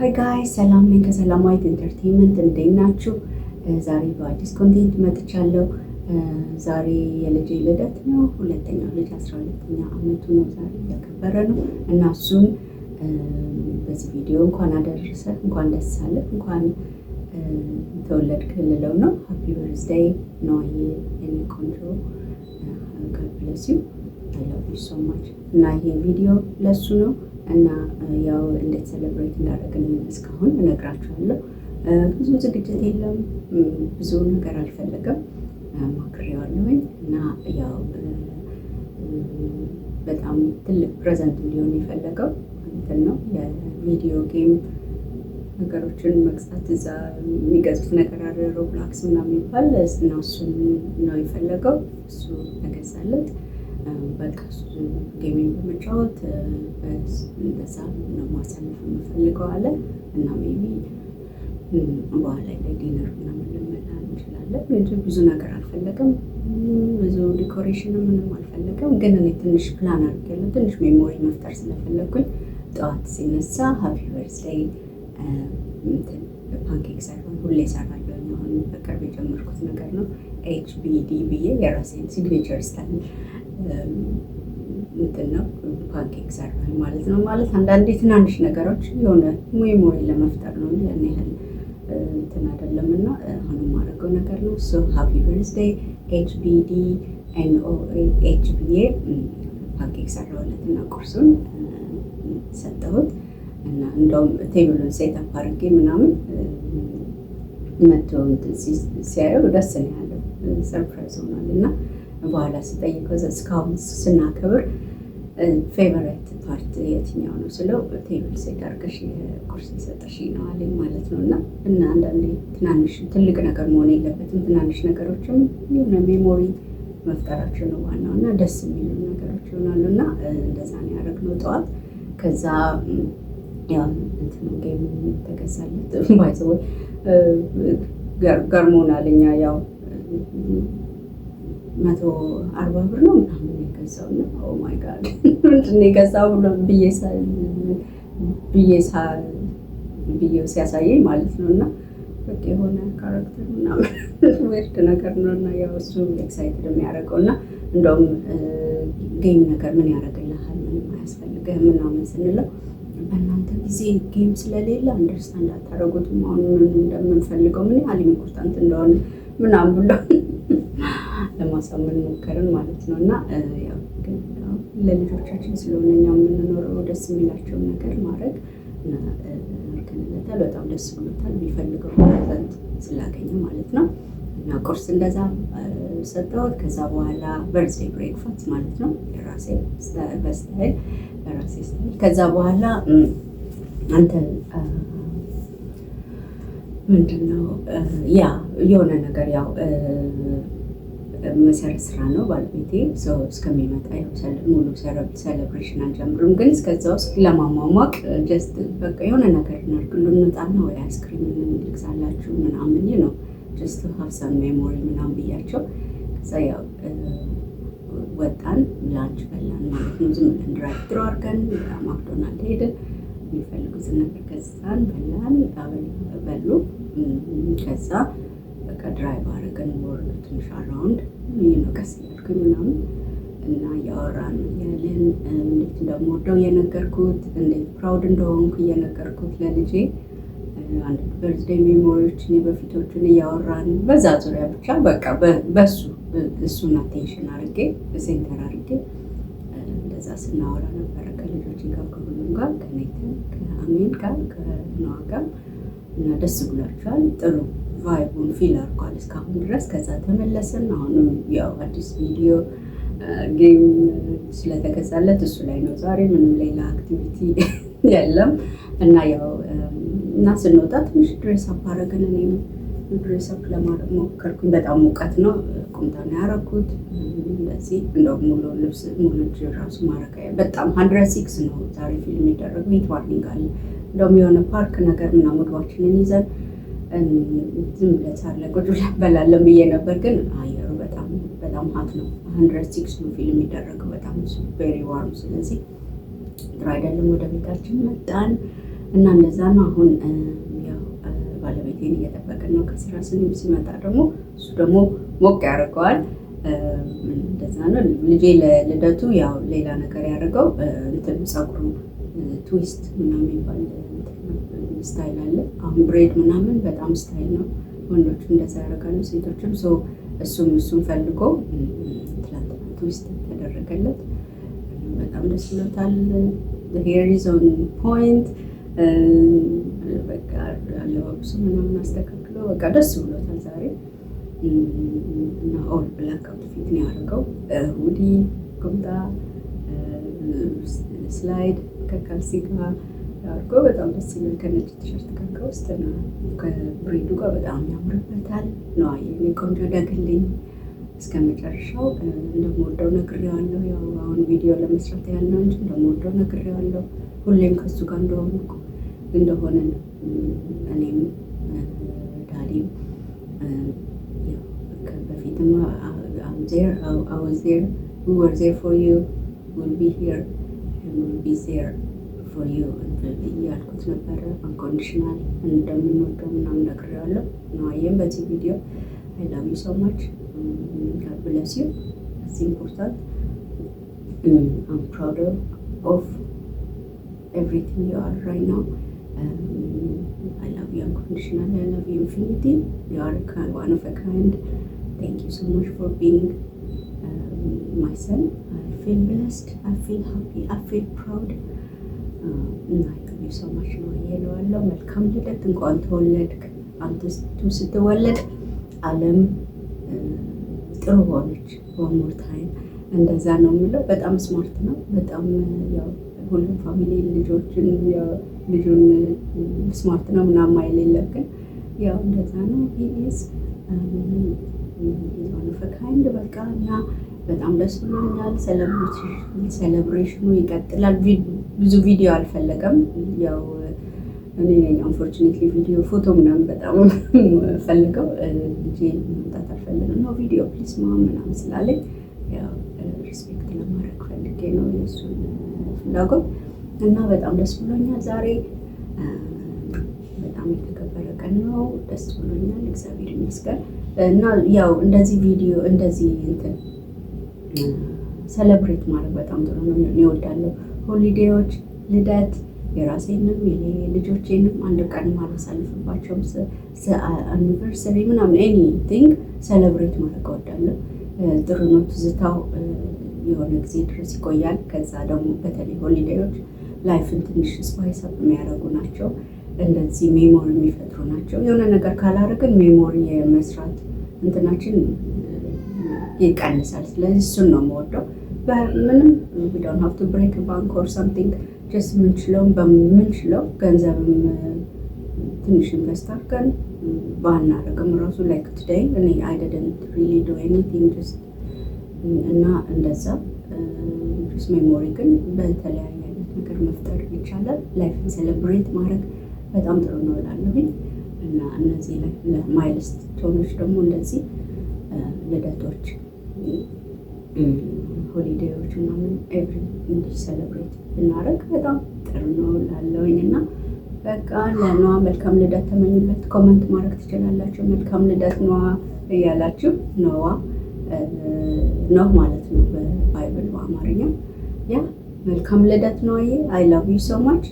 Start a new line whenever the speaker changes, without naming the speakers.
Hi guys፣ ሰላም ነኝ ከሰላማዊት Entertainment። እንዴት ናችሁ? ዛሬ በአዲስ content መጥቻለሁ። ዛሬ የልጄ ልደት ነው። ሁለተኛው ልጅ 12ኛ አመቱ ነው፣ ዛሬ እያከበረ ነው። እና እሱን በዚህ ቪዲዮ እንኳን አደረሰ፣ እንኳን ደስ አለ፣ እንኳን ተወለድክ ልለው ነው። Happy birthday ኖአዬ፣ የኔ ቆንጆ። God bless you, I love you so much። እና ይሄ ቪዲዮ ለሱ ነው። እና ያው እንዴት celebrate እንዳደረግን እስካሁን እነግራችኋለሁ። ብዙ ዝግጅት የለም፣ ብዙ ነገር አልፈለገም፣ ሞክሬዋለሁኝ። እና ያው በጣም ትልቅ present እንዲሆን የፈለገው እንትን ነው፣ የ video game ነገሮችን መግዛት። እዛ የሚገዙት ነገር አለ፣ Roblox ምናምን የሚባል፣ እና እሱን ነው የፈለገው። እሱ ተገዛለት። በቃ gaming በመጫወት እንደዛ ነው ማሳለፍ የምፈልገው አለ። እና maybe በኋላ ላይ dinner ምናምን ልንበላ እንችላለን እንጂ ብዙ ነገር አልፈለገም። ብዙ decoration ምንም አልፈለገም። ግን እኔ ትንሽ ፕላን አድርጌያለሁ። ትንሽ memory መፍጠር ስለፈለግኩኝ ጠዋት ሲነሳ happy birthday pancake ሳይሆን ሁሌ እሰራለሁ። አሁን በቅርብ የጀመርኩት ነገር ነው። HBD ብዬ የራሴን signature style እንትን ነው፣ pancake ሰራሁኝ ማለት ነው። ማለት አንዳንዴ ትናንሽ ነገሮች የሆነ memory ለመፍጠር ነው እንጂ ያን ያህል እንትን አይደለም። እና አሁን የማደርገው ነገር ነው። So happy birthday HBD NO H ብዬ pancake ሰራሁለት እና ቁርሱን ሰጠሁት። እና እንደውም table ኡን set up አድርጌ ምናምን መጥቶ ሲያየው ደስ ነው ያለው፣ surprise ሆኗል። እና በኋላ ስጠይቀው፣ እስካሁን ስናከብር favorite part የትኛው ነው ስለው፣ table set አድርገሽ ቁርስ የሰጠሽኝ ነው አለኝ ማለት ነው። እና አንዳንዴ ትናንሽ፣ ትልቅ ነገር መሆን የለበትም። ትናንሽ ነገሮችም የሆነ memory መፍጠራቸው ነው ዋናው እና ደስ የሚሉ ነገሮች ይሆናሉ። እና እንደዛ ነው ያደረግነው ጠዋት። ከዛ ያው እንትኑ game ተገዛለት። By the way ገርሞናል። እኛ ያው 140 ብር ነው ምናምን የገዛው። እና oh my God፣ ምንድን ነው የገዛው ብሎ ብዬ ብዬው ሲያሳየኝ ማለት ነው። እና በቃ የሆነ character ምናምን weird ነገር ነው። እና ያው እሱ excited የሚያደርገው፣ እና እንደውም game ነገር ምን ያደርግልሃል፣ ምንም አያስፈልግህም ምናምን ስንለው፣ በእናንተ ጊዜ game ስለሌለ understand አታደርጉትም፣ አሁን ምን እንደምንፈልገው፣ ምን ያህል important እንደሆነ ምናምን ብሎ ለማሳመን ሞከርን ማለት ነው። እና ያው ግን ለልጆቻችን ስለሆነ እኛ የምንኖረው፣ ደስ የሚላቸውን ነገር ማድረግ እና አድርገንለታል። በጣም ደስ ብሎታል። የሚፈልገው present ስላገኘ ማለት ነው። እና ቁርስ እንደዛ ሰጠሁት። ከዛ በኋላ birthday breakfast ማለት ነው፣ የራሴ በ style፣ በራሴ style። ከዛ በኋላ አንተን ምንድን ነው ያ የሆነ ነገር፣ ያው መሰረት ስራ ነው ባለቤቴ፣ ሰው እስከሚመጣ ያው ሙሉ celebration አንጀምርም። ግን እስከዛ ውስጥ ለማሟሟቅ just በቃ የሆነ ነገር እናድርግ፣ ልንወጣና ወይ አይስክሪም እንግዛላችሁ ምናምን ነው፣ just have some memory ምናምን ብያቸው፣ ከዛ ያው ወጣን፣ lunch በላን ማለት ነው። ዝም ብለን drive through አድርገን ማክዶናልድ ሄድን። የሚፈልጉትን ነገር ገዛን፣ በላን፣ በሉ። ከዛ በቃ drive አድርገን ወርድ ትንሽ around ነው፣ ቀስ እያልኩኝ ምናምን፣ እና እያወራን ያለን እንዴት እንደምወደው እየነገርኩት፣ እንዴት proud እንደሆንኩ እየነገርኩት ለልጄ፣ አንድ birthday memory ዎችን የበፊቶችን እያወራን፣ በዛ ዙሪያ ብቻ በቃ በሱ እሱን attention አድርጌ፣ center አድርጌ እንደዛ ስናወራ ነበረ ከልጆች ጋር፣ ከሁሉም ጋር፣ ከኔተን፣ ከአሜን ጋር፣ ከነዋ ጋር። እና ደስ ብሏቸዋል። ጥሩ vibe ኡን feel አድርጓል እስካሁን ድረስ። ከዛ ተመለስን። አሁንም ያው አዲስ video game ስለተገዛለት እሱ ላይ ነው ዛሬ፣ ምንም ሌላ activity የለም። እና ያው እና ስንወጣ ትንሽ dress up አደረግን። እኔም dress up ለማድረግ ሞከርኩኝ። በጣም ሙቀት ነው፣ ቁምጣ ነው ያደረኩት። እንደዚህ እንደው ሙሉ ልብስ፣ ሙሉ እጅ ራሱ ማድረግ፣ በጣም 106 ነው ዛሬ feel የሚደረገው። Heat warning አለ። እንደውም የሆነ ፓርክ ነገር ምናምን ምግባችንን ይዘን ዝም ብለን ሳር ላይ ቁጭ ብለን እንበላለን ብዬ ነበር፣ ግን አየሩ በጣም በጣም hot ነው። 106 ነው feel የሚደረገው፣ በጣም very warm። ስለዚህ ጥሩ አይደለም። ወደ ቤታችን መጣን። እና እንደዛ ነው። አሁን ያው ባለቤቴን እየጠበቅን ነው። ከስራ ስንም ሲመጣ ደግሞ እሱ ደግሞ ሞቅ ያደርገዋል። እንደዛ ነው። ልጄ ለልደቱ ያው ሌላ ነገር ያደርገው እንትን ፀጉሩ twist ምናምን የሚባል style አለ። አሁን braid ምናምን በጣም style ነው። ወንዶቹም እንደዛ ያደርጋሉ፣ ሴቶችም። እሱም ፈልጎ ትላንትና twist ተደረገለት። በጣም ደስ ብሎታል። Hair is on point። በቃ አለባበሱ ምናምን አስተካክሎ በቃ ደስ ብሎታል ዛሬ። እና all black outfit ነው ያደረገው። Hoodie፣ ቁምጣ፣ slide ከካልሲ ጋር አድርጎ በጣም ደስ ይላል። ከነጭ ቲሸርት ጋር ከውስጥ እና ከ braid ኡ ጋር በጣም ያምርበታል። ነዋ የኔ ቆንጆ ደግልኝ እስከ መጨረሻው። እንደምወደው ነግሬዋለሁ። ያው አሁን ቪዲዮ ለመስራት ያህል ነው እንጂ እንደምወደው ነግሬዋለሁ። ሁሌም ከሱ ጋር እንደሆንኩ እንደሆነ እኔም daddy ም በፊትም I was there, we were there for you, we'll be here and we'll be there for you እያልኩት ነበረ። Unconditional እንደምንወደው ምናምን ነግሬዋለሁ። ነዋዬም በዚህ ቪዲዮ I love you so much. God bless you. It's important. I'm proud of everything you are right now. I love you unconditionally. I love you infinity. You are one of a kind. Thank you so much for being my son. I feel blessed. I feel happy. I feel proud. እና I love you so much ነው እየለዋለሁ። መልካም ልደት፣ እንኳን ተወለድክ። አንተ ስትወለድ ዓለም ጥሩ ሆነች። One more time እንደዛ ነው የምለው። በጣም smart ነው። በጣም ያው ሁሉም family ልጆችን ልጁን smart ነው ምናምን አይል የለም፣ ግን ያው እንደዛ ነው። He is one of a kind በቃ። እና በጣም ደስ ብሎኛል። Celebration ኑ ይቀጥላል። ብዙ ቪዲዮ አልፈለገም። ያው እኔ ነኝ unfortunately ቪዲዮ ፎቶ ምናምን በጣም ፈልገው ልጄ መምጣት አልፈለግም ነው video please mom ምናምን ስላለኝ ያው respect ለማድረግ ፈልጌ ነው የእሱን ፍላጎት። እና በጣም ደስ ብሎኛል። ዛሬ በጣም የተከበረ ቀን ነው። ደስ ብሎኛል፣ እግዚአብሔር ይመስገን። እና ያው እንደዚህ ቪዲዮ እንደዚህ እንትን celebrate ማድረግ በጣም ጥሩ ነው። እኔ እወዳለሁ። Holiday ዎች፣ ልደት የራሴንም የልጆቼንም አንድ ቀን ማላሳልፍባቸውም anniversary ምናምን anything celebrate ማድረግ እወዳለሁ። ጥሩ ነው። ትዝታው የሆነ ጊዜ ድረስ ይቆያል። ከዛ ደግሞ በተለይ holiday ዎች life ን ትንሽ spice up የሚያደርጉ ናቸው። እንደዚህ memory የሚፈጥሩ ናቸው። የሆነ ነገር ካላደረግን memory የመስራት እንትናችን ይቀንሳል። ስለዚህ እሱን ነው የምወደው። በምንም we don't have to break bank or something, just የምንችለውን በምንችለው ገንዘብም ትንሽ invest አድርገን ባናደርግም ራሱ like today እኔ I didn't really do anything just እና እንደዛ just memory ግን በተለያየ አይነት ነገር መፍጠር ይቻላል። Life ን celebrate ማድረግ በጣም ጥሩ ነው እላለሁኝ። እና እነዚህ milestone ኦች ደግሞ እንደዚህ ልደቶች፣ holiday ዎች ምናምን every እንዲህ celebrate ብናደርግ በጣም ጥሩ ነው እላለሁኝ። እና በቃ ለኖዋ መልካም ልደት ተመኙለት። Comment ማድረግ ትችላላችሁ። መልካም ልደት ኖዋ እያላችሁ። ኖዋ ነው ማለት ነው በ Bible በአማርኛ። Yeah, መልካም ልደት ኖዋዬ። I love you so much.